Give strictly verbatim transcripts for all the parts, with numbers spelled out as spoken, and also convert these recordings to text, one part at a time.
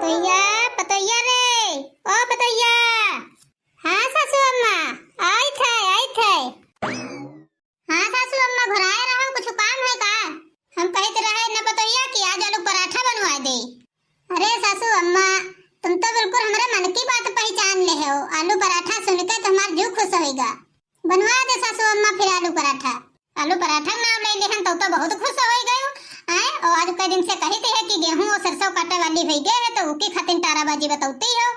पतोहिया, पतोहिया रे, ओ पतोहिया। हाँ सासू अम्मा, आइत है, आइत है। हाँ सासू अम्मा, घुराए रहो, कुछ काम है का? हम कहित रहे न पतोहिया कि आज आलू पराठा बनवाए दे। अरे सासू अम्मा, तुम तो बिल्कुल हमरे मन की बात पहिचान लेहो। आलू पराठा सुन के तो हमार जीव खुश होइगा। बनवा दे सासू अम्मा फिर आलू पराठा। आलू पराठा के नाम ले लेहन तो, तो बहुत खुश होइ गयो। आए, और आज कई दिन से कहित है कि गेहूं और सरसों काटे वाली होइ गए है तो उकी खातिर टाराबाजी बतौती हो।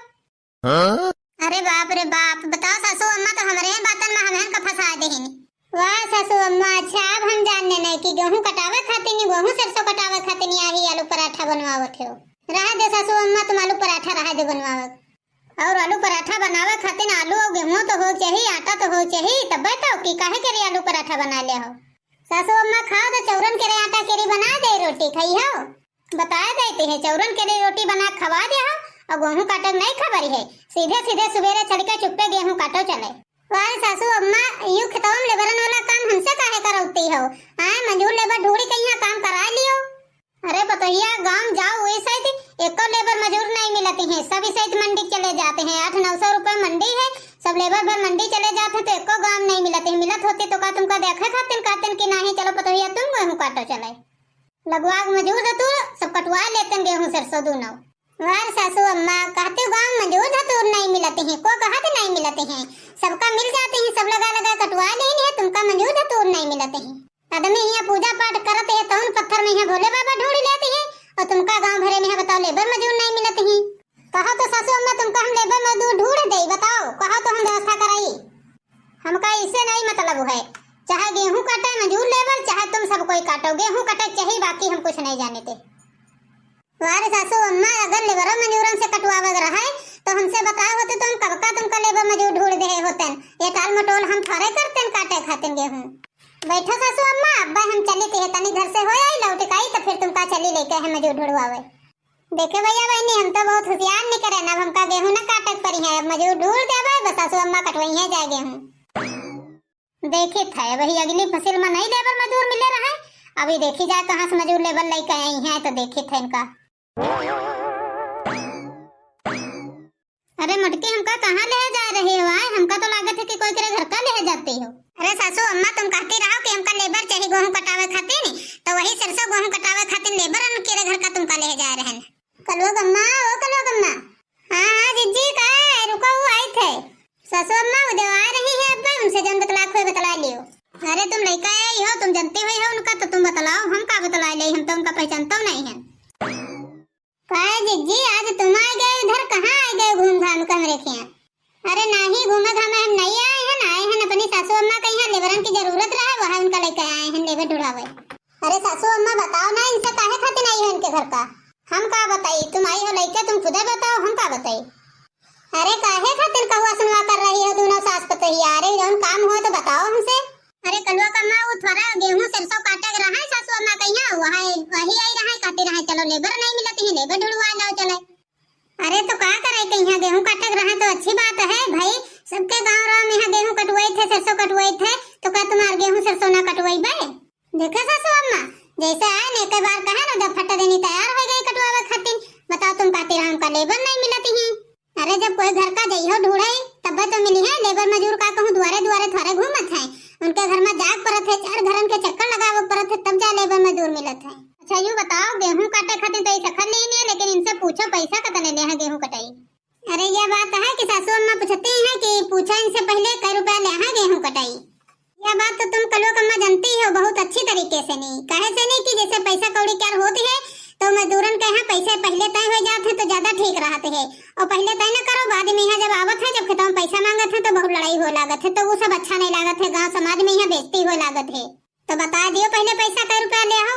हाँ? अरे बाप रे बाप, बताओ सासू अम्मा तो हमरे ही बातन में हमहन का फंसा देहिन। वाह सासू अम्मा, अच्छा अब हम जान लेने कि गेहूं कटावे खातिर नहीं, गेहूं सरसों कटावे खातिर नहीं, आही आलू पराठा बनवावत हो। रहा दे सासू अम्मा, तुम आलू पराठा रहा दे बनवावे। और आलू पराठा बनावे खातिर आलू और गेहूं तो हो चाहिए, आटा तो हो चाहिए, तब्बे तो कि काहे के रे आलू पराठा बना ले हो। सासू अम्मा खाओ तो चौरन के रे आटा के रे बना दे रोटी खाई हो। बताए देते हैं, चौरन के लिए रोटी बना खवा दे हो, और गेहूं काटे नहीं खबर है, सीधे सीधे सुबेरे चल के चुप्पे गेहूं काटो चले। वाह सासू अम्मा, यू खेतवा में लेबरन वाला काम हमसे काहे करौती हो? आए, मजूर लेबर ढूंढी के यहाँ काम करा लियो। अरे पतोहिया, गांव जाओ, वही सहित एको लेबर मजूर नहीं मिलती हैं, सब सहित मंडी चले जाते हैं। आठ नौ सौ रुपए मंडी है, सब लेबर भर मंडी चले जाते हैं तो एको गांव नहीं मिलती है। मिलत होती तो का तुमका देखे खातिन कहतिन कि नहीं, चलो पतोहिया तुम गेहूं काटो चले। लगवा के मजूर धतूर सब कटवा लेतन गेहूं सरसों दूनो। वार सासू अम्मा, कहते गांव मजूर धतूर नहीं मिलते हैं, को कहत नहीं मिलते हैं, सबका मिल जाते हैं, सब लगा लगा कटवा लेने हैं, तुमका मजूर धतूर नहीं मिलते हैं। आदमी यहाँ पूजा पाठ करत है, तौन पत्थर में यहाँ भोले बाबा ढूंढ लेते हैं, और तुमका गांव भरे में यहाँ बताओ लेबर मजूर नहीं मिलते हैं। कहो तो सासू अम्मा, तुमका हम लेबर मजदूर ढूंढ दे, बताओ, कहो तो हम व्यवस्था कराई। हमका इससे नहीं मतलब है, चाहे गेहूं काटे मजूर लेबर, चाहे तुम सब कोई काटो, गेहूं कटे चाहिए, बाकी हम कुछ नहीं जाने थे। वारे सासू अम्मा, अगर लेबरो मजूरन से कटवावे के रहे, तो हमसे बताए होते, तो हम कब का तुमका लेबर मजूर ढूंढ दे होतन। ये टाल मटोल हम थोड़े करतन काटे खातिन गेहूं। बैठो सासू अम्मा, अब्बे हम चली थे, तनी घर से हो आई, लौट के आई, तो फिर तुमका चली लेके है मजूर ढूंढवावे। देखे भैया बहनी, हम तो बहुत होशियार निकरे, अब हमका गेहूं न काटे के पड़ी है, अब मजूर ढूंढ देवे, बस सासू अम्मा कटवई है जाए गेहूं। देखित है, वही अगली फसल में नहीं लेबर मजूर मिले रहे। अभी देखी जाए कहाँ से मजूर लेबर लेके आई हैं, तो देखित है इनका। अरे मोटकी, हमका कहाँ ले जा रही हो? आए, हमका तो लागत है कि कोई के घर का ले जाते हो। अरे सासू अम्मा, तुम कहती रहो कि हमका लेबर चाहिए गेहूं कटावे खातिर, तो वही सरसों गेहूं कटावे खातिर लेबर उनके घर का तुमका ले जा रहे हैं। कलुआ गम्मा, ओ कलुआ गम्मा। हाँ, हाँ, जिज्जी, का है? रुको, वो आई थे। सासू अम्मा, वो देव आ रही है, अब्बे उनसे जौन बतला खोए बतला लियो। अरे, तुम लइका आई हो, तुम जानते हुए हो उनका, तो तुम बतलाओ, हम का बतला ले, हम तो उनका पहचानता नहीं है। का है जिज्जी, आज तुम आ गए उधर, कहाँ आ गए घूम घाम के हमरे खिया? अरे नाही, घूमे घामे हम नहीं आए हैं, आए हैं अपनी सासू अम्मा के यहाँ, लेबरन की जरूरत रहा, वह उनका लेके आए हैं, लेबर ढुढ़ावे। अरे सासू अम्मा, बताओ ना, इनसे काहे खातिर आई हो इनके घर का? हम का बताई, तुम आई हो लइके, तुम खुदे बताओ, हम का बताई? अरे काहे खातिर कहुआ सुनवा कर रही हो दोनों सास पतोहिया? अरे जौन काम हो तो बताओ हमसे। अरे कलुआ कम्मा, वो थोड़ा गेहूं सरसों काटे के रहा है सासू अम्मा के यहाँ, वहाँ वही आई रहा है, कहती रहा है, चलो लेबर नहीं मिलती है, लेबर ढुढ़वा लाओ चले। अरे तो का करे के यहाँ गेहूं काटे के रहा तो अच्छी बात है भाई, सबके गांव राव में यहाँ गेहूं कटवाई थे, सरसों कटवाई थे, तो का तुम्हार गेहूं सरसों ना कटवाई बे? देखे सासू अम्मा, जैसे आए ने एक बार कहे ना, जब फटा देनी तैयार हो गई कटवावे खातिर, बताओ तुम कहती रहा हमका लेबर नहीं मिलती है। अरे जब कोई घर का जइहो ढूंढे तब तो मिली है, लेबर मजूर का कहूँ दुआरे दुआरे थोड़े घूमत है, उनके घर में जाग परत है, चार घरन के चक्कर लगावे परत है तब जा लेबर मजूर मिलत है। अच्छा यू बताओ, गेहूं काटे खातिर तो ऐसा खर लेनी है, लेकिन इनसे पूछो पैसा कितने ले हैं गेहूं कटाई। अरे यह बात है कि सासू अम्मा पूछती हैं कि पूछो इनसे पहले कई रुपया ले हैं गेहूं कटाई। यह बात तो तुम कलुआ कम्मा जानती हो बहुत अच्छी तरीके से नहीं, काहे से नहीं कि जैसे पैसा कौड़ी क्यार होती है तो मजदूरन के यहाँ पैसे पहले तय हो जाते हैं तो ज्यादा ठीक रहते है, और पहले तय न करो, बाद में यहाँ जब आवत है, जब खेतवा में पैसा मांगत है तो बहुत लड़ाई हो लागत है, तो वो सब अच्छा नहीं लागत है, गांव समाज में यहाँ बेइज्जती हो लागत है। तो बता दियो पहले पैसा कै रुपया ले हो,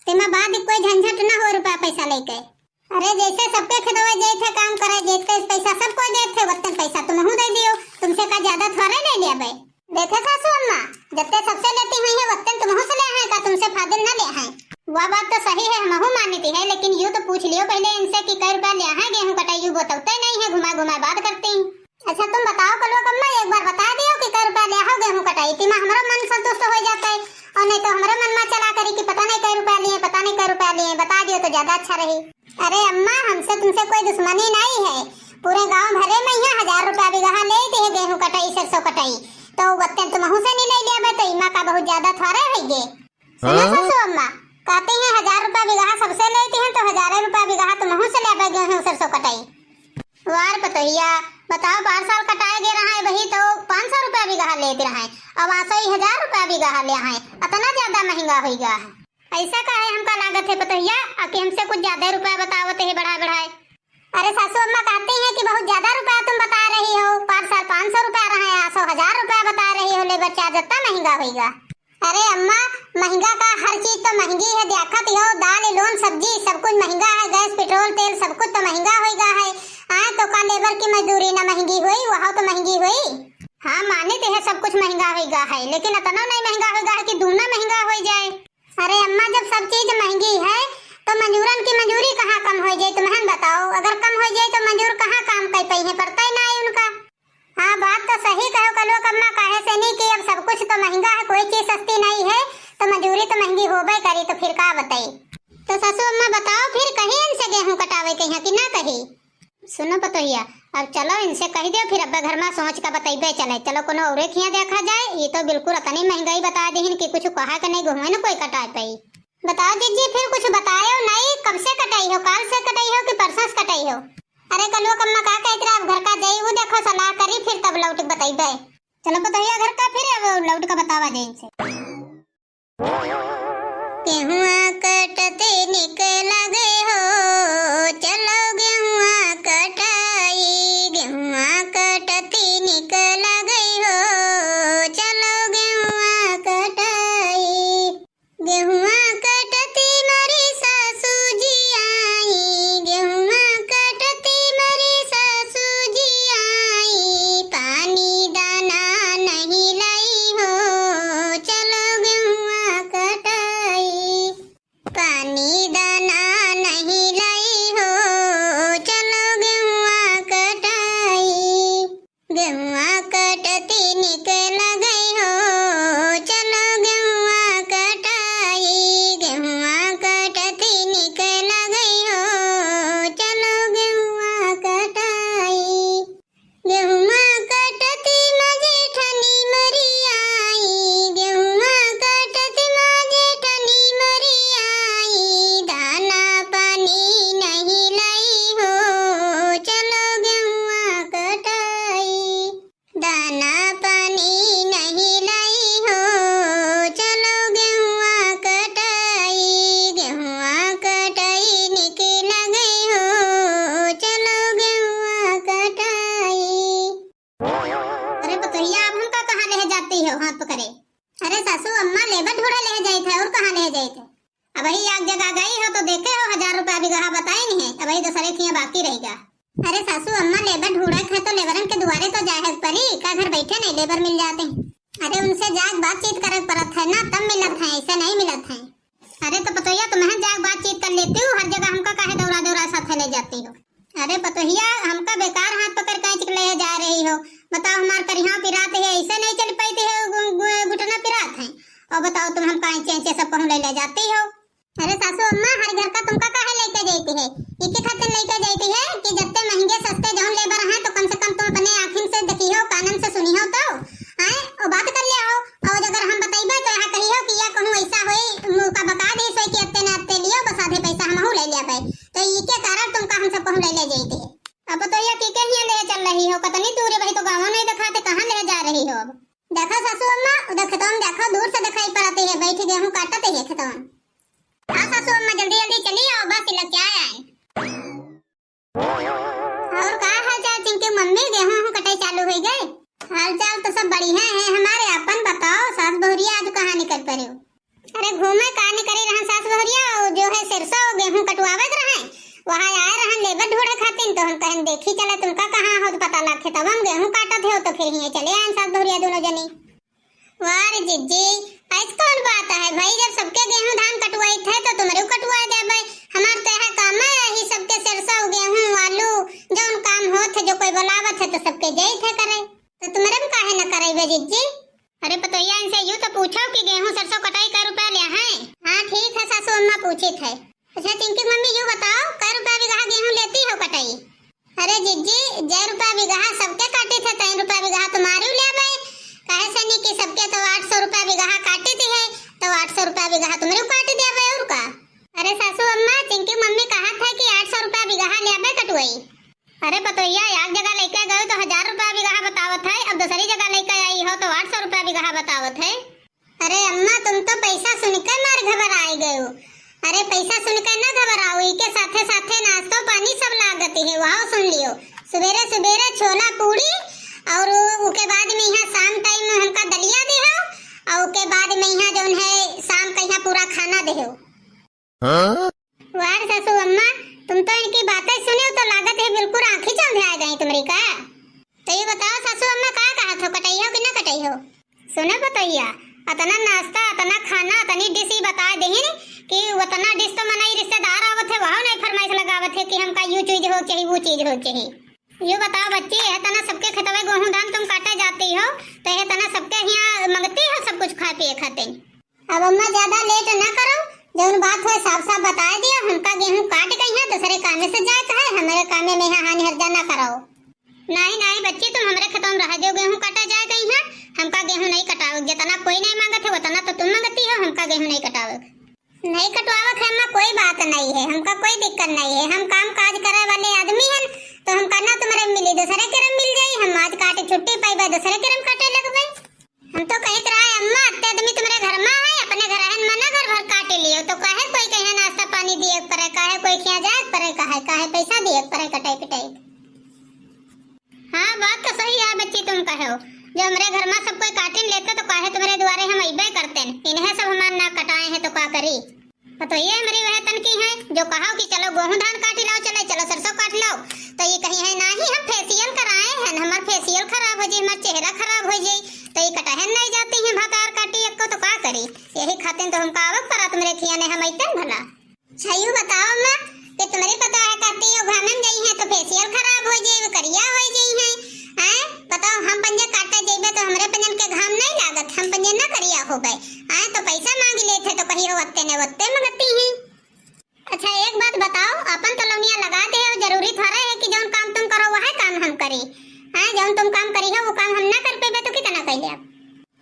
तेमा बाद कोई झंझट न हो रुपया पैसा लेके। अरे जैसे सबके खेतवा जाइत है काम करे, जैसे पैसा सबको देत है, वत्तन पैसा तुमहू दे दियो, तुमसे का ज्यादा थोड़े ले लिया बे। देखे सासू अम्मा, जत्ते सबसे लेती हुई है, वत्तन तुमहू से ले हैं का? तुमसे फादिल न ले हैं। वह बात तो सही है, हमहू मानती है, लेकिन यू तो पूछ लियो पहले इनसे कि कै रुपया ले हैं गेहूं कटाई, यू बतौते नहीं है, घुमा घुमा बात करती। अच्छा तुम बताओ कलुआ कम्मा, एक बार बता दियो कि कै रुपया ले हो गेहूं कटाई, तीमा हमरो मन संतुष्ट हो जाता है, और नहीं तो हमरो मन में चला करी कि पता नहीं कै रुपया लिए, पता नहीं कै रुपया लिए, बता दियो तो ज्यादा अच्छा रही। अरे अम्मा, हमसे तुमसे कोई दुश्मनी नहीं है। पूरे गाँव भरे में यहाँ हजार रुपया बिगहा लेत है गेहूँ कटई, सरसों कटई, तो बत्ते तुमहू से नहीं ले लिया, तो इमा का बहुत ज्यादा थोड़े है गे। सुनो हाँ? सासू अम्मा, कहती हैं हजार रुपया बिगहा सबसे लेती हैं, तो हजारे रुपया बिगहा तुमहू से लेबे गेहूँ सरसों कटई। वार पतोहिया, बताओ, बार साल कटाए गे रहा है वही तो पाँच सौ रुपया बिगहा लेते रहा है, अब आसो ही हजार रुपया बिगहा ले है, अतना ज्यादा महंगा होई गा है। ऐसा काहे हमका लागत है पतोहिया, आ कि हमसे कुछ ज्यादा रुपया बतावत है बढ़ाए बढ़ाए? अरे सासू अम्मा कहती हैं कि बहुत ज्यादा रुपया तुम बता रही हो, बार साल पाँच सौ रुपया रहा है, आसो हजार रुपया बता रही हो, लेबर चार्ज इतना महंगा होई गा। अरे अम्मा, महंगा का, हर चीज तो महंगी है, देखत ही हो, दाल, लोन, सब्जी, सब कुछ महंगा है, गैस, पेट्रोल, तेल, सब कुछ तो महंगा होई गा है। आए तो का लेबर की मजदूरी ना महंगी होई, वहाँ तो महंगी होई। हाँ, मानित है सब कुछ महंगा होई गा है, लेकिन इतना नहीं महंगा होई गा है कि दूना महंगा होई जाए। अरे अम्मा, जब सब चीज महंगी है तो मजूरन की मजूरी कहाँ कम होई जाए, तुमहन बताओ, अगर कम होई जाए तो मजूर कहाँ काम कर पाई है, पड़ता ही ना है उनका। हाँ, बात तो सही कहो कलुआ कम्मा, काहे से नहीं कि अब सब कुछ तो महंगा है, कोई चीज सस्ती नहीं है, तो मजूरी तो महंगी होबे करी, तो फिर का बताई? तो सासू अम्मा बताओ, फिर कहीं इनसे गेहूं कटावे के यहाँ कि ना कही? सुनो पतोहिया, अब चलो इनसे कह दियो, फिर अब्बे घर में सोच का बतैबे चले। चलो कोनो औरे खिया देखा जाए, ये तो बिल्कुल इतनी महंगाई बता दीहिन कि कुछ कहा के नहीं, गेहूं न कोई कटाए पाई। बताओ जिज्जी, फिर कुछ बतायो नहीं, कब से कटाई हो, काल से कटाई हो कि परसों से कटाई हो? अरे कलुआ कम्मा का कहत रहा, अब घर का जाई, वो देखो सलाह करी, फिर तब लौट के बतैबे। चलो पतोहिया घर का, फिर अब लौट के बतावा जाए इनसे। गेहुआ कटते निक लगे हो, चलो गेहुआ कटाई, गेहुआ कटते निक लगे हो, चलो गेहुआ कटाई। गेहुआ कटती मोरी सासू जी आई, गेहुआ कटती मोरी सासू जी आई, पानी दाना नहीं लाई हो, चलो गेहुआ कटाई। पानी दाना नहीं लाई हो, चलो गेहुआ कटाई। गेहुआ कटती निक लगई हो, चलो गेहुआ कटाई। गेहुआ कटती निक लगई हो, चलो गेहुआ कटाई। गेहुआ कटती मजे ठनी मरी आई, गेहुआ कटती मजे ठनी मरी आई, दाना पानी नहीं लाई हो, चलो गेहुआ कटाई। दाना पानी नहीं लाई हो, चलो गेहुआ कटाई, गेहुआ कटाई निक लगई हो, चलो गेहुआ कटाई। अरे पतोहिया, अब हमका कहाँ ले जाती हो हाथ पकड़े? अरे सासू अम्मा लेबर ढूंढे ले जाइत है, और कहाँ ले जाइत है? अबही एक जगह गई हो तो देखे हो हजार रुपया बिगहा बताई नहीं है, अबही दूसरे खिया बाकी रहिगा। अरे सासू अम्मा लेबर ढूंढत है तो लेबरन के दुआरे तो जाए के पड़ी, का घर बैठे नहीं लेबर मिल जाते हैं? अरे उनसे जाके बातचीत करे के पड़त है ना, तब मिलत है, ऐसे नहीं मिलत है। अरे तो पतोहिया, तुमहन जाके बातचीत कर लेती हो, हर जगह हमका काहे दौड़ा दौड़ा साथे ले जाती हो? अरे पतोहिया, हमका बेकार हाथ पकड़ के खींच के ले जा रही हो। बताओ, हमार करिहा पिरात है, ऐसे नहीं चल पाती है, गु-, गु-, घुटना पिरात है। और बताओ, तुम हमका ऐसे ऐसे सब कहूँ ले ले जाती हो। अरे सासू अम्मा, हर घर का तुमका काहे लेके जाती है? इके खातिर लेके जाती है कि जत्ते महंगे सस्ते जौन लेबर हैं, तो कम से कम तुम अपने आँखिन से देखी हो, कानन से सुनी हो तो, हैं, वो बात कर लिया हो। और अगर हम बतैबे तो यहाँ कही हो कि या कहूँ ऐसा होई, मुँह का बका दे सोई कि अत्ते न अत्ते लियो, बस आधे पैसा हमहू ले लिया भाई। तो इके कारण तुमका हम सब कहूँ ले ले जाती है। अब तो या की के हियाँ ले चल रही हो, कतनी दूर है भाई, तो गाँव नहीं दिखाते, कहाँ ले जा रही हो अब? देखो सासू अम्मा, उधर खेतवा में देखो, दूर से दिखाई पड़ते है, बैठ गेहूँ काटते है खेतवा में। हाँ सासू अम्मा, जल्दी जल्दी चली आओ, बस लग जाए आए। और का हाल चाल चिंकी मम्मी, गेहूँ हूँ कटाई चालू हो गए? हाल चाल तो सब बढ़िया है हमारे, अपन बताओ, सास बहुरिया आज कहाँ निकल पड़े हो? अरे घूमे का निकली रहन सास बहुरिया, वो जो है सरसों गेहूँ कटवावे के रहे, वहाँ आए रहन लेबर ढूंढे खातिर, तो हम कहन देखी चले तुमका कहाँ हो, तो पता लग खेतवा में गेहूँ काटत हो, तो फिर हियाँ चले आए सास बहुरिया दोनों जनी। वाह रे जिज्जी, ऐस कौन बात है भाई, जब सबके गेहूँ धान कटवाई थे तो तुम्हरे कटवा देबे। हमार तो यह काम है, यही सबके सरसों गेहूँ आलू जौन काम होत है, जो कोई बुलावत है तो सबके जाइत है करे, तो तुम्हरे में काहे न करेबे जिज्जी? अरे पतोहिया, इनसे यूँ तो पूछो कि गेहूँ सरसों कटाई कै रुपया ले हैं? हाँ ठीक है सासू अम्मा, पूछित है। अच्छा चिंकी मम्मी, यूँ बताओ कै रुपया अरे पतोहिया, एक जगह लइके गयो तो हजार रुपया बिगहा बतावत है, अब दूसरी जगह लइके आई हो तो आठ सौ रुपया बिगहा बतावत है। अरे अम्मा, तुम तो पैसा सुन के मार घबराए गयो। अरे पैसा सुन के ना घबराओ, इके साथे साथे नाश्तो पानी सब लागत है, वहाँ सुन लियो। सुबेरे सुबेरे छोला पूड़ी और उके बाद में यहाँ शाम टाइम में हमका दलिया देहो और उके बाद में यहाँ जौन है शाम का यहाँ पूरा खाना देहो। हाँ? वाह रे सासू अम्मा, तुम तो इनकी बातें सुने तो लागत है बिल्कुल आँखी चौंधिया गई तुम्हरी का। तो ये बताओ सासू अम्मा, का कहा थो, कटई हो कि ना कटई हो? सुने पतोहिया, अतना नाश्ता, अतना खाना, अतनी डिश ही बता देहिन कि उतना डिश तो मनई रिश्तेदार आवत है, वहाँ नहीं फरमाइश लगावत है कि हमका यू चीज हो चाहिए, वो चीज हो चाहिए। ये बताओ बच्ची, यह तना सबके खेतवे गेहूं धान तुम काटे जाती हो, तो यह तना सबके हियां मंगती हो सब कुछ खाए पिए खातिर। अब अम्मा ज्यादा लेट ना करो, जौन बात होए साफ साफ बताए दियो। हमका गेहूं काट गई है, दूसरे कामे से जाए का है, हमरे कामे में यहाँ हानि हर्जा ना कराओ। नहीं नहीं बच्ची, तुम हमरे खेतों में रह दो, गेहूं काटा जाए गई है, हमका गेहूं नहीं कटावे। जितना कोई नहीं मांगत है उतना तो तुम मांगती हो, हमका गेहूं नहीं कटावे। नहीं कटवावे है अम्मा, कोई बात नहीं है, हमका कोई दिक्कत नहीं है। हम काम काज करे वाले आदमी हैं, तो हमका ना तुम्हरे मिली, दूसरे के रम मिल जाई। हम आज काटे छुट्टी पाई, दूसरे के रम काटे लगबे। हम तो कहत रहा है, अम्मा, अत्ते आदमी तुम्हरे घर में है, अपने घर है, मना घर भर काटे लियो, तो काहे कोई कहे नाश्ता पानी दिए परे, काहे कोई खिया जाए परे, काहे, काहे पैसा दिए परे कटाई पिटाई। हाँ, बात तो सही है बच्ची, तुम कहो, जो हमरे घर में सब कोई काटिन लेते तो काहे तुम्हरे दुआरे हम अइबे करते, इन्हें सब हमार ना कटाए हैं तो का करी। पतोहिया हमरी वह तन की है, जो कहो कि चलो गेहूं धान काट लाओ, चले चलो सरसों काट लाओ, तो ये कही है, "नहीं, हम फेशियल कराए हैं, हमार फेशियल खराब हो जाई, हमार चेहरा खराब हो जाई।" तो ये कटहन नहीं जाती हैं, भतार काटी एक को तो का करी। यही खातिर तो हमका आवक परा तुम्हरे खिया ने हम अइतन भला। अच्छा, यू बताओ अम्मा कि तुम्हरी पतोह कहती हो घामे में जाई हैं तो फेशियल खराब हो जाई, वो करिया हो जाई हैं। हैं? बताओ, हम पंजे काटे जइबे तो हमरे पंजन के घाम नहीं लागत, हम पंजे ना करिया होबे। हैं? तो पैसा मांग लेते तो कही हो वत्ते ने वत्ते मंगती हैं। अच्छा, एक बात बताओ, अपन तो लौनिया लगा दे हो, जरूरी थोड़ा है कि जौन काम तुम करो वह काम हम करी। हैं? जौन तुम काम करी हो वो काम हम ना कर पेबे तो कितना कैले अब?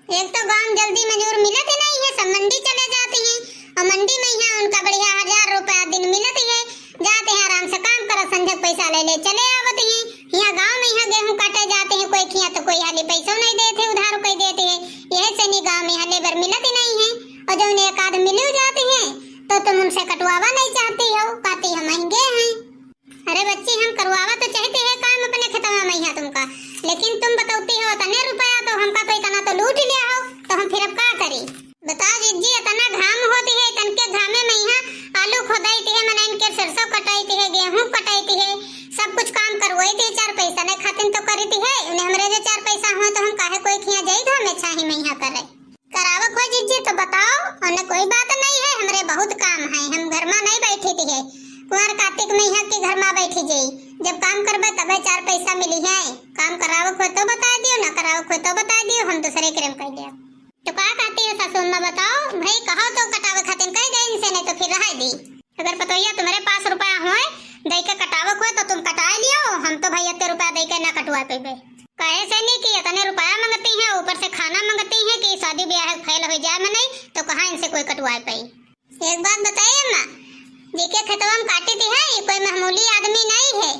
एक तो गाँव में जल्दी मजूर मिलत ही नहीं है, सब मंडी चले जाती हैं और मंडी में यहाँ उनका बढ़िया हजार रुपया दिन मिलत ही है। जाते हैं आराम से काम करत, संझक पैसा ले ले चले आवत ही। यहाँ गाँव में यहाँ गेहूं काटे जाते हैं, कोई खिया तो कोई हाली पैसो नहीं देते, उधार कोई देते हैं। यह से नहीं गाँव में यहाँ लेबर मिलत ही नहीं है और जौन एक आध मिलियो जाते हैं तो तुम उनसे कटवावा नहीं चाहती हो, कहती है महंगे हैं। अरे बच्ची, हम करवावा तो चाहते हैं काम अपने खेतवा में यहाँ तुमका, लेकिन तुम बतौती हो अतने रुपया तो हमका तो इतना तो लूट लिया हो, तो हम फिर अब का करी? बताओ जिज्जी, अतना घाम होती है, तनके घामे में यहाँ आलू खोदाई ती है, मने इनके सरसों कटाई ती है, गेहूं कटाई ती है, सब कुछ काम करवाई ती है, चार पैसा नहीं खातिन तो करी ती है, उन्हें हमरे जो चार पैसा हुए तो हम काहे कोई खिया जाई घामे छाही में यहाँ करे। करावक हो जिज्जी तो बताओ, उन्हें कोई बात नहीं है, हमरे बहुत काम है, हम घर में नहीं बैठी ती है। कुंवर कार्तिक में यहाँ के घर में बैठी जाई, जब काम करबे तबे चार पैसा मिली है। काम करावक हो तो बता दियो, ना करावक हो तो बता दियो, हम दूसरे के रम कर लिया। तो का कहती है सासू अम्मा, बताओ भाई, कहो तो कटावे खातिर कह दे इनसे, नहीं तो फिर रह दी। अगर पतोहिया तुम्हरे पास रुपया होए, दई के कटावक होए तो तुम कटाए लियो, हम तो भाई अत्ते रुपया दई के ना कटवा पेबे। कहे से नहीं कि इतने रुपया मंगती हैं, ऊपर से खाना मंगती हैं कि शादी ब्याह फेल हो जाए मनई, तो कहाँ इनसे कोई कटवा पाई। एक बात बताइए अम्मा, जेके खेतवा में काटी ती है, ये कोई मामूली आदमी नहीं है।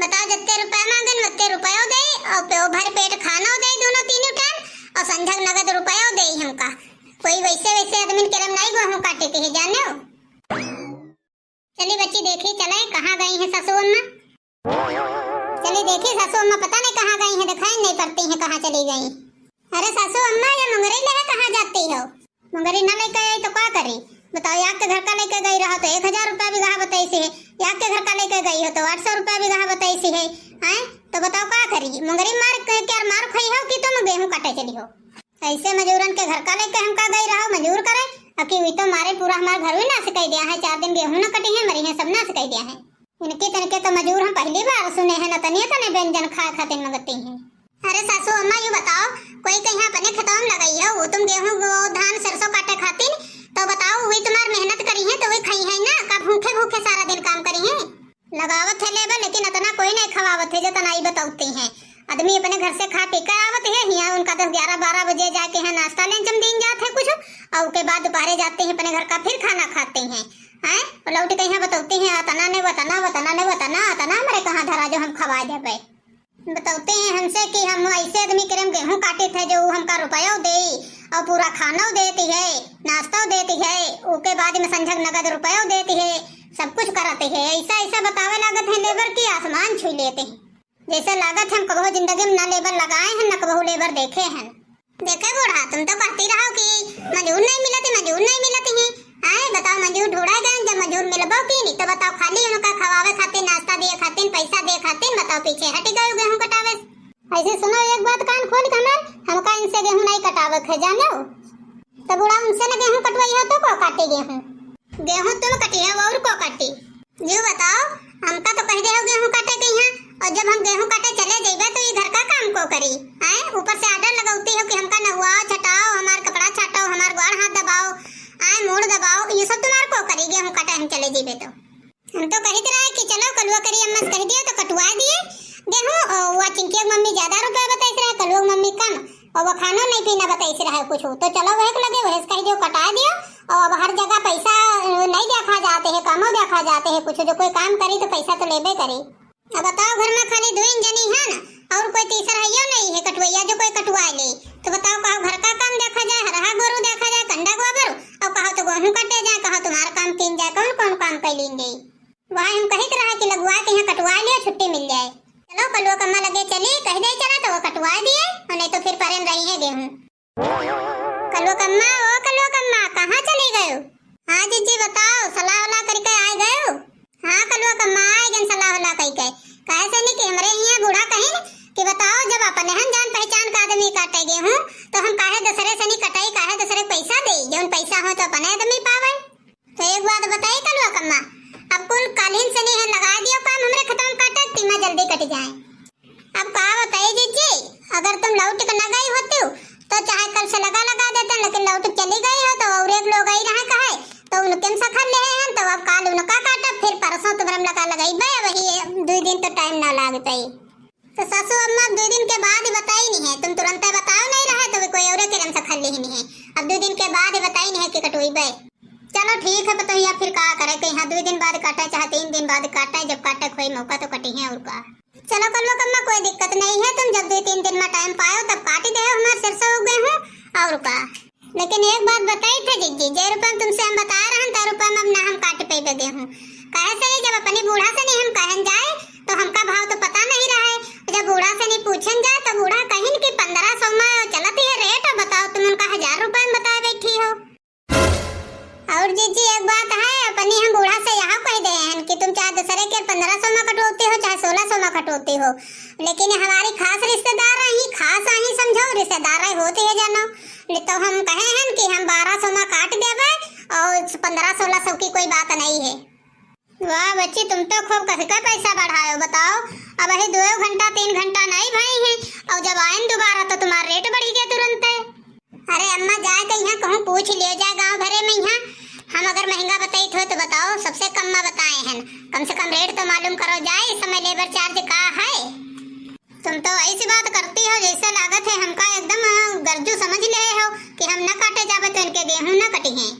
बताओ, जत्ते रुपया मांगन, वत्ते रुपयो दे और पे-, भर पेट खानो दे दोनों तीनों टाइम और संझक नगद रुपयो दे हमका। कोई वैसे वैसे आदमी के रम नहीं गेहूं काटी ती है, जाने हो। चली बच्ची, देखी चले कहाँ गई हैं सासू अम्मा। चली देखी सासू अम्मा, पता नहीं कहाँ गई हैं, दिखाई नहीं पड़ती हैं, कहाँ चली गई। अरे सासू अम्मा, ये मुंगरी लेके कहाँ जाती हो? मुंगरी ना लेके आई तो का करी? बताओ, याक के घर का लेके गई रहो तो एक हजार रुपया बिगहा बताई सी है, याक के घर का लेके गई हो तो आठ सौ रुपया बिगहा बताई सी है। हैं? तो बताओ का करी? मुंगरी मार के क्या मार खाई हो कि तुम गेहूं काटे चली हो? ऐसे मजूरन के घर का लेके हमका गई रहो मजूर करे, अकी हुई तो मारे पूरा हमार घर भी नाश कर दिया है। चार दिन गेहूं न कटी है, मरी है, सब नाश कर दिया है। इनके तनके तो मजूर हम पहली बार सुने हैं, न तनिए तने व्यंजन खाए खातिर मंगती हैं। अरे सासू अम्मा, यू बताओ, कोई कहीं अपने खेतवा में लगाई हो, वो तुम गेहूं, वो धान, सरसों काटे खातिर, तो बताओ, वही तुम्हार मेहनत करी है, तो वही खाई है ना, का भूखे भूखे सारा दिन काम करी है? लगावत है लेबर, लेकिन अतना कोई नहीं खवावत है, जितना ई बतौती हैं। आदमी अपने घर से खा पी के आवत है, हियाँ उनका दस, ग्यारह, बारह बजे जाके यहाँ नाश्ता लेन जम दीन जात है कुछ, और उसके बाद दोपहरे जाते हैं अपने घर का, फिर खाना खाते हैं। हैं? और लौट के यहाँ बतौती हैं, "अतना ने वतना, वतना ने वतना, अतना हमारे कहाँ हम खवाए देबे। बतौते हैं हमसे कि हम ऐसे आदमी के हम गेहूं काटित है जो उ हमका रुपयो दे और पूरा खानो देती है, नाश्तो देती है, ओके बाद में संझक नगद रुपयो देती है, सब कुछ करती है। ऐसा ऐसा बतावे लागत है लेबर कि आसमान छू लेते हैं। जैसे लागत हम कबहू जिंदगी में ना लेबर लगाए हैं, ना कबहू लेबर देखे हैं। देखे बूढ़ा, तुम तो कहती रहो कि मजूर नहीं मिलती, मजूर नहीं मिलती हैं। आए बताओ, मजूर ढूंढा जाए, जब मजूर मिलबो की नहीं तो बताओ, खाली उनका खवावे खातिर, नाश्ता दिए खातिर, पैसा दिए खातिर, बताओ पीछे हटी गए गेहूं कटावे से। ऐसे सुनो एक बात कान खोल के हमार, हमका इनसे गेहूं नहीं कटावे के है, जानो। तो बूढ़ा उनसे न गेहूं कटवाई हो तो को काटी गेहूं? गेहूं तुम कटी हो और को काटी? जी बताओ, हमका तो कह दे हो गेहूं काटे के यहाँ, और जब हम गेहूं काटे चले जइबे तो ये घर का काम को करी? हैं? ऊपर से order लगौती हो कि हमका नहुआओ, छटाओ, हमार कपड़ा छाटो, हमार ग्वाड़ हाथ दबाओ, आए मूड़ दबाओ, ये सब तुम्हार को करी गेहूं काटे हम चले जइबे तो? हम तो कहित रहे कि चलो कलुआ करी अम्मा से कह दियो तो कटवा दिए गेहूं, और वो चिंकिया की मम्मी ज्यादा रुपया बताइस रहे, कलुआ की मम्मी कम, और वो खानो नहीं पीना बताइस रहे कुछ, तो चलो वह के लगे वह से कह दियो कटा दियो, और अब हर जगह पैसा, अ, नहीं देखा जाते है, कमो देखा जाते है कुछ, जो कोई काम करी तो पैसा तो लेबे करी। अब बताओ, घर में खाली दुइन जनी है ना, और कोई तीसर हइयो नहीं है कटवैया जो कोई कटवा ले, तो बताओ, कहो घर का काम देखा जाए, हरहा गोरू देखा जाए, कंडा गोबर, और कहो तो गेहूं काटे जाए, कहो तुम्हारा काम कीन जाए, कौन कौन काम कर लीन जाए? वहाँ हम कहित रहा कि लगवा के यहाँ कटवा लियो, छुट्टी मिल जाए। चलो कलुआ कम्मा लगे चली, कह दे चला तो वो कटवा दिए, और नहीं तो फिर परेन रही है गेहूं। कलुआ कम्मा, ओ कलुआ कम्मा, कहाँ चली गयो? हाँ जीजी बताओ, सलाह वलाह करके आए गयो? हाँ कलुआ कम्मा, आए गन सलाह वलाह कई के। कहे से नहीं कि हमरे हियाँ बूढ़ा कहिन कि बताओ, जब अपने हन जान पहचान का आदमी काटे गेहूं, तो हम काहे दूसरे से नहीं कटाई, काहे दूसरे पैसा दे, जौन पैसा हो तो अपने आदमी पावे। तो एक बात बताई कलुआ कम्मा, अब कुल कालीन से नहीं है, लगा दियो काम हमरे खेतवा में काटे, टीमा जल्दी कट जाए। अब का बताई जीजी, अगर तुम लौट के न गई होती तो चाहे कल से लगा लगा देते, लेकिन लौट के चली गई हो तो और एक लोग आई रहा कहे, तो उनके में सखर ले हैं, तो अब काल उनका काटब, फिर परसों तुम्हरे में लगा लगाई बे, वही दो दिन तो टाइम ना लाग पाई। तो सासू अम्मा अब दो दिन के बाद ही बताई नहीं है, तुम तुरंते बताओ नहीं रहे तो भी कोई और के रम से खा ली नहीं है। अब दो दिन के बाद ही बताई नहीं है कि कटोई बे। चलो ठीक है पतोहिया, फिर का करे, कहीं हाँ दो दिन बाद काटे चाहे तीन दिन बाद काटे, जब काटे खोई मौका तो कटी है और का। चलो कलुआ कम्मा कोई दिक्कत नहीं है, तुम जब दो तीन दिन में टाइम पायो तब काटी दे हमार सरसों उगे हूँ और का। लेकिन एक बात बताई थे जिज्जी, जे रुपया में तुमसे हम बता रहन, ते रुपया में अब ना हम काट पेबे गेहूं। काहे से जब अपनी बूढ़ा से नहीं हम कहन जाए, तो हमका भाव तो पता नहीं रहे। जब बूढ़ा से नहीं पूछन जाए, तो बूढ़ा कहिन कि पन्द्रह सौ में चलत ही है रेट, और बताओ तुम उनका हजार रुपया में बताए बैठी हो। और जिज्जी एक बात है, अपनी हम बूढ़ा से यहाँ कह दे हैं कि तुम चाहे दूसरे के पन्द्रह सौ में कटवाती हो, चाहे सोलह सौ में कटवाती हो, लेकिन हमारी खास रिश्तेदार रही, खास रही समझो, रिश्तेदार रही होती है जानो। नहीं तो हम कहे हैं कि हम बारह सौ में काट देबे और पन्द्रह सोलह सौ की कोई बात नहीं है। वाह बच्ची, तुम तो खूब कस के पैसा बढ़ायो। बताओ, अब यही दो घंटा तीन घंटा नहीं भई हैं और जब आयन दोबारा तो तुम्हारा रेट बढ़ गया तुरंत। अरे अम्मा, जाए के यहाँ कहूँ पूछ लियो जाए गाँव भरे में यहाँ। हम अगर महंगा बताई थो तो बताओ, सबसे कम में बताए हैं। कम से कम रेट तो मालूम करो जाए, इस समय लेबर चार्ज का है? तुम तो ऐसी बात करती हो जैसे लागत है हमका एकदम, अ, गरजू समझ ले हो कि हम न काटे जाबे तो इनके गेहूं न कटी हैं।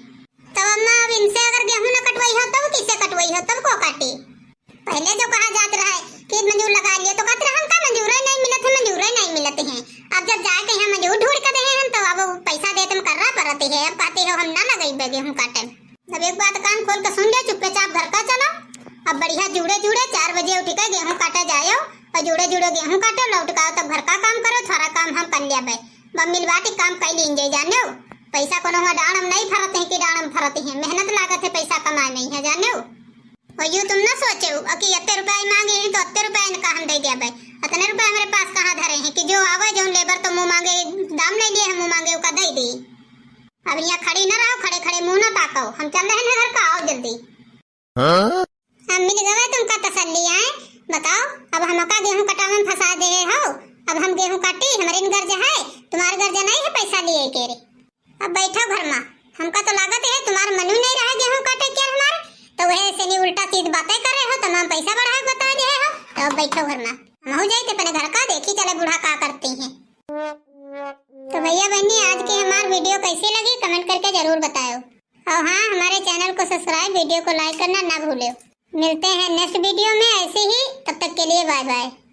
तब अम्मा अब इनसे अगर गेहूं न कटवाई हो तब किससे कटवाई हो, तब को काटी? पहले जो कहा जात रहा है कि मजूर लगा लिए तो कहते रहे हमका मजूरे नहीं मिलत है, मजूरे नहीं मिलत है। अब जब जाके यहाँ मजूर ढूंढ के दे हैं तो अब पैसा देते में कर्रा परत है, अब कहते हो हम ना लगइबे गेहूं काटे। अब एक बात कान खोल के सुन ले, चुप्पे चाप घर का चलो। अब बढ़िया जुड़े जुड़े चार बजे उठ के गेहूं काटे जायो और जुड़े जुड़े गेहूं काटो, लौट के आओ तब घर का काम करो, सारा काम हम कर लिया बे। मम्मी बाटी काम कर लीन जाए जाने हो। पैसा कोनो हुआ डांड में नहीं फरत है कि डांड में फरत है, मेहनत लागत है पैसा कमाए में है जाने हो। और यू तुम ना सोचे हो कि अत्ते रुपया ही मांगे हैं तो अत्ते रुपया इनका हम दे दिया बे। अतने रुपया हमारे पास कहाँ धरे हैं कि जो आवे जो लेबर तो मुंह मांगे, दाम ले लिए हम मुंह मांगे ओका दे दी। अब यहाँ खड़ी ना रहो, खड़े खड़े मुंह ना ताको, हम चल रहे हैं घर का, आओ जल्दी। हाँ? अब मिल गवे तुमका तसल्ली आए, बताओ, अब हमका गेहूं कटावे में फंसा दे हो, अब हम गेहूं काटी, हमरे न गर्ज है, तुम्हारे गर्ज नहीं है पैसा लिए के रे। अब बैठो घर में, हमका तो लागत है तुम्हारे मनु नहीं रहे गेहूं काटे के हमारे, तो वह ऐसे नहीं उल्टा सीध बातें कर रहे हो, तमाम पैसा बढ़ा के बता दे हो, तो अब बैठो घर में, हम हो जाए अपने घर का, देखी चले बूढ़ा का करती हैं। तो भैया बहनी, आज की हमार वीडियो कैसी लगी, कमेंट करके जरूर बताओ। और हाँ, हमारे चैनल को सब्सक्राइब, वीडियो को लाइक करना ना भूलो। मिलते हैं नेक्स्ट वीडियो में ऐसे ही, तब तक के लिए बाय बाय।